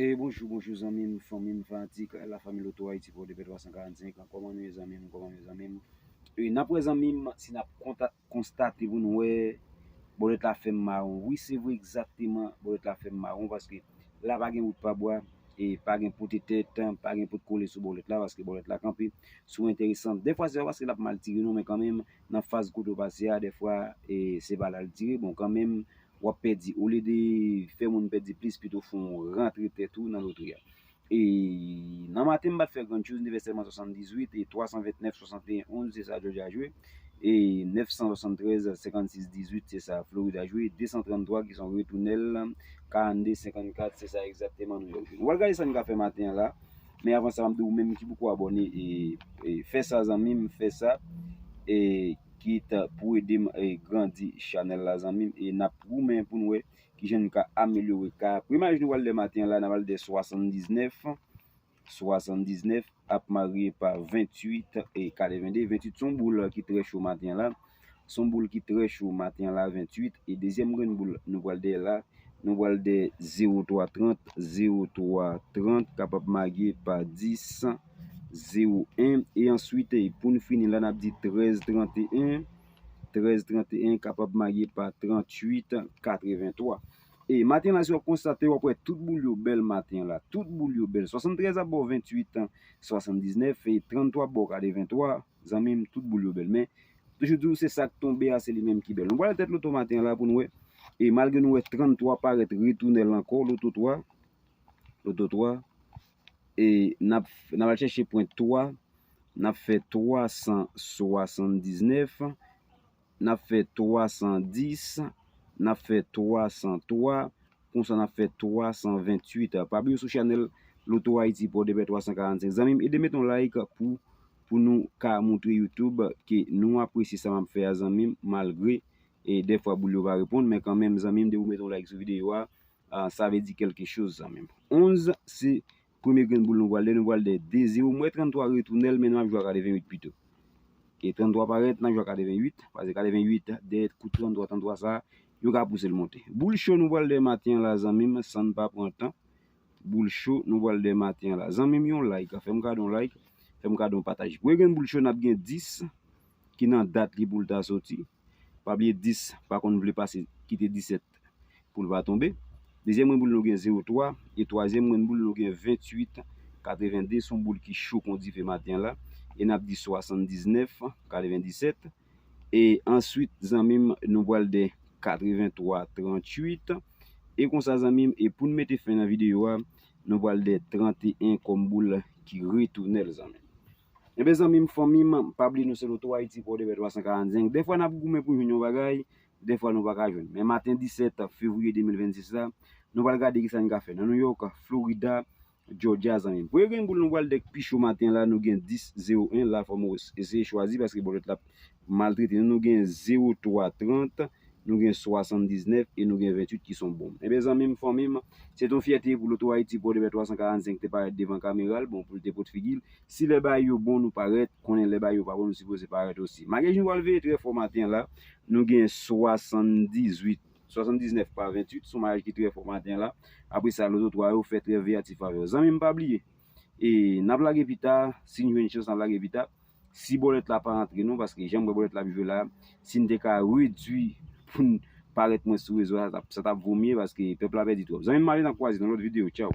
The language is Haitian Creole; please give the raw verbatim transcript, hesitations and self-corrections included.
E bonjou, bonjou zanmi m, fanmi m, fanatik, lafanmi Loto Ayiti pou de twa san karannsenk. Kòman nou ye zanmi m, kòman nou ye zanmi m? E n ap wè zanmi m, si n ap konta-, konstate pou nou wè bòlèt la fè m mawon. Wi, se vre egzakteman, bòlèt la fè m mawon paske la pa gen wout pa bwa, e pa gen pote tèt, pa gen pot kole sou bòlèt la paske bòlèt la kanpe sou enteresan. Dèfwa se pa paske l ap mal tire non, men kanmenm, nan faz kote w pase a, dèfwa, e se pa la l tire. Bon, kanmenm, w ap pèdi. Olye de fè moun pèdi plis, pito fè w rantre tèt ou nan lotri a. E nan maten, m pa t fè grann choz, m te fè sèlman swasanndizuit e twa san ventnèf, swasanteyen, onz, se sa Georgia jwe. E nèf san swasanntrèz, senkannsis, dizuit, se sa Florida jwe. De san tranntwa ki se yon retounèl, karannde, senkannkat, se sa egzakteman New York jwe. Nou pral gade sa n ka fè maten an la. Men avan sa, m ap di ou menm ki poko abòne, e, e fè sa zanmi m, fè sa. E kit pou ede m, e, grandi chanèl la zanmi m. E n ap goumen pou n wè kijan n ka amelyore ka. Premye imaj nou pral de maten an la, n a pral de swasanndiznèf. Swasanndiznèf ap marye pa venntuit e katrevende. Venntuit se yon boul ki trè cho maten an la. Se yon boul ki trè cho maten an la, venntuit. E dezyèm grenn boul nou pral de la, nou pral de zewo twa trant. Zewo twa trant kapab marye pa dis, zewo en. E answit, e pou n fini la, n ap di trèz tranteyen. Trèz tranteyen kapab marye pa tranntuit katreventwa. E maten la, si w ap konstate, w ap wè tout boul yo bèl maten la. Tout boul yo bèl. Swasanntrèz ap ba w venntuit, swasanndiznèf, e tranntwa ap ba w katreventwa. Zanmi m, tout boul yo bèl. Men, toujou di w, se sa k tonbe a, se li menm ki bèl. Nou pral tèt loto maten la pou n wè. E malgre nou wè tranntwa parèt retounèl ankò, loto twa, loto twa, e n ap, n ap al chèche pwen twa, n ap fè twa san swasanndiznèf, n ap fè twa san dis, n ap fè twa san twa, konsa n ap fè twa san venntuit. Pa bliye sou chanèl Loto Ayiti pou de twa san karannsenk. Zanmi m, ede m met yon like pou, pou nou ka montre YouTube ke nou apresye sa m ap fè a, zanmi m, malgre, e, dèfwa boul yo pa reponn, men kanmenm, zanmi m, depi w met yon like sou videyo a, a, sa vle di kèlke choz, zanmi m. Onz, se premye grenn boul nou pral de, nou pral de de zewo. M wè tranntwa retounèl, men nou ap jwe a katreventuit pito. E tranntwa parèt, n ap jwe a katreventuit, paske katreventuit, dèyè kout tranntwa, tranntwa sa, yo ka pouse l monte. Boul cho nou pral de maten an la, zanmi m, san n pa pran tan. Boul cho nou pral de maten an la. Zanmi m, yon like, fè m kado yon like, fè m kado yon pataj. Premye grenn boul cho, n ap gen dis, ki nan dat li pou l ta soti. Pa bliye dis pa konn vle pase, kite disèt pou l pa tonbe. Dezyèm grenn boul nou gen zewo twa, e twazyèm grenn boul nou gen venntuit katrevende, se yon boul ki cho kon dife maten an la, e n ap di swasanndiznèf katrevendisèt. E answit, zanmi m, nou pral de katreventwa tranntuit. E konsa, zanmi m, e pou n mete fen nan videyo a, nou pral de tranteyen kòm boul ki retounèl, zanmi m. Enben, zanmi m, fanmi m, pa bliye nou se Loto Ayiti pou de twa san karannsenk. Dèfwa n ap goumen pou jwenn yon bagay, dèfwa nou pa ka jwenn. Men maten disèt fevriye de mil vennsis la, nou pral gade kisa n ka fè nan New York, Florida, Georgia, zanmi m. Premye grenn boul nou pral de k pi cho maten la, nou gen dis zewo en, la fò m eseye chwazi paske bòlèt la ap maltrete nou. Nou gen zewo twa trant, nou gen swasanndiznèf e nou gen venntuit ki se yon bonm. Enben, zanmi m, fanmi m, se t on fyète pou Loto Ayiti pou de twa san karannsenk te parèt devan kamera l, bon, pou l te pote figi l. Si lè bagay yo bon, nou parèt, konnen lè bagay yo pa bon, nou sipoze parèt osi. Maryaj nou pral veye trè fò maten an la, nou gen swasanndizuit, swasanndiznèf pa venntuit, se yon maryaj ki trè fò maten an la. Apre sa, loto twa yo fè trè veyatif avè yo. Zanmi m, pa bliye, e n ap lage pita, si n jwenn chans, n ap lage pita. Si bòlèt la pa rantre non, paske jan m wè bòlèt la ap jwe la, si n te ka redui pou n parèt mwens sou rezo a, sa t ap, sa t ap vo mye, paske pèp la pèdi twòp. Zanmi m, ale n ap kwaze nan lòt videyo. Tchaw.